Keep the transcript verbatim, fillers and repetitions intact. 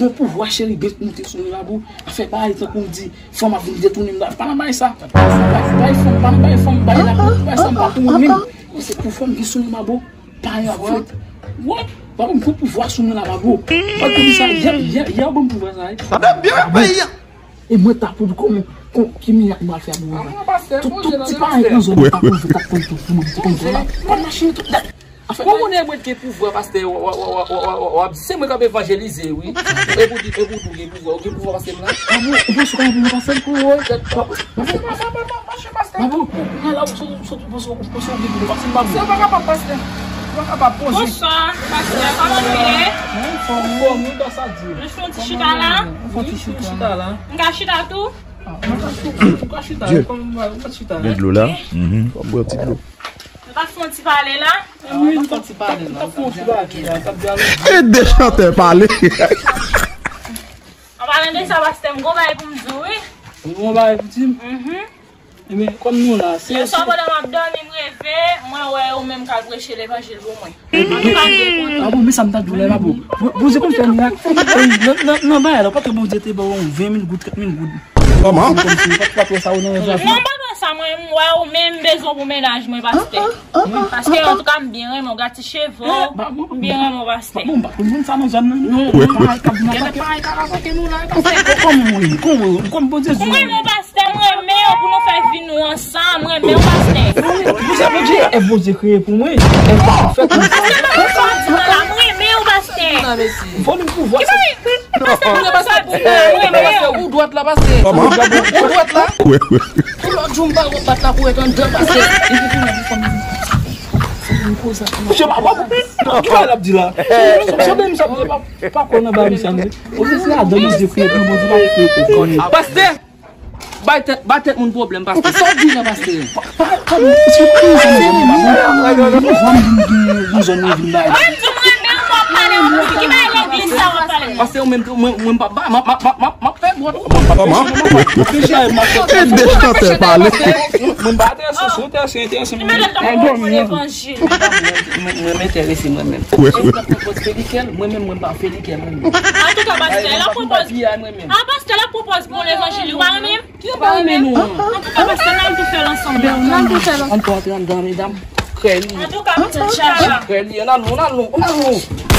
Gon pouvwa cheri bèt moute sou mwen, babou. Afè bagay tankou m di, fanm ap vin detounen m la. Pa nan bagay sa. Pa nan bagay fanm, pa nan bagay fanm, bagay la, bagay sa m pa pou mwen menm. Se pou fanm vin sou mwen, babou. Payan ap fèt. What? Babou, m gon pouvwa sou mwen la, babou. Mwen konnen sa, yè, yè, yè, ban m pouvwa sa, wi. Sa te byen fè peyi a. E mwen ta pou di kòman, kon, ki mirak m pral fè pou mwen la. Tout, tout ti payan nan zòn nan ta pou, ta pou, pou mwen, pou mwen la. Pa mache tout dat. Afè, bon, konnen mwen gen pouvwa, pastè, w ap di se mwen k ap evanjelize, wi. E pou di, e pou di w gen pouvwa, ou gen pouvwa pase m la? Babou, ou panse w ka gen pouvwa pase m? Wi, tèt pa. Mache, mache, mache, mache, pastè. Babou, ala ou sot, ou sot, ou panse w gen pouvwa pase m, babou? Pastè, ou pa kapab, pastè. Ou pa kapab poze. Bonswa, pastè, kòman nou ye? Mwen anfòm, wi, grasa Dye. Nou fè yon ti chita la? Nou fè yon ti chita la. M ka chita tou? Ah, mwen ka chita, ou ka chita, ou ka chita. Gen dlo la? Mhm. Fò m bwè yon ti dlo. Nou pa fè yon ti pale la? Ah, nou pa fè yon ti pale la. Ou t ap fè yon ti pale la, t ap dyaloge. E de chantè pale. An palan de sa, pastè, m gon bagay pou m di w, wi. Ou gon bagay pou di m? Mhm. Ebyen, kòm nou la, se... Yè swa pandan m ap dòmi, m reve, mwen wè ou menm k al preche levanjil pou mwen. An tou ka, m byen kontan. Ah bon, men sa m ta di w la, babou. Bon, Bondye konn fè mirak. Nan, nan, nan bagay la, ou pa t wè Bondye te ba w yon ven mil goud, trant mil goud. Kòman? Kòmsi, ou pa t wè sa ou nan rev la? Non, m pa t wè sa, mwen, m wè ou menm bezwen pou mennaj mwen, pastè. Paske, antouka, m byen renmen w, gati cheve w, m byen renmen w, pastè. Bon, m pa konn moun sa nan zòn nan, non. Non, non, gen de parèy ka rakonte nou la, pastè. Kòman ou ye? Kòman, kòman Bondye di? M renmen w, pastè, m renmen w pou nou fè vi nou ansanm, m renmen w, pastè. Bondye, Bondye, e Bondye kreye pou mwen. E pa fè pou mwen. Pastè, m renmen w, pastè. Fò nou pouvwa sa. Pastè, pastè, ou dwat la, pastè. Kòman? Ou dwat la. Pou lòt jou, m pa wè bat la pou èt anndan, pastè. Epi pou mwen, pou mwen. Monchè, pa, pa, ki bagay l ap di la? Sa, sa, sa, pa, pa kwè nan bagay misye ap di. Ou se, se adan Bondye kreye pou Bondye pa kreye pou kò li. Pastè! Bay tèt, bay tèt moun pwoblèm, pastè. Sa w di la, pastè? Pa, pa, pa, si w konn sa, nou vin, nou vin bay. Mwen di mwen menm w ap pale yon moun ki bay legliz sa w ap pale. Pastè, ou menm tou, mwen, mwen m p ap ba, m ap, m ap, m ap, m ap fè bwòt. Kòman? E de chantè pale. Mwen pa enterese, si w enterese, enterese mwen. Mwen, mwen, mwen enterese mwen menm. Si w ta pwopòz fè li kè l, mwen menm, mwen pa fè li kè mwen menm. Antouka, pastè, l ap pwopòz. A, pastè, l ap pwopòz bon levanjil, ou pa renmen m? Ki ou pa renmen nou? Antouka, pastè, n al tou fè l ansanm. N al tou fè l ansanm. Ann tou antre anndan, medam. Krè li. Antouka, m tèt chaje. Krè li, ann al non, ann al non, ann al non.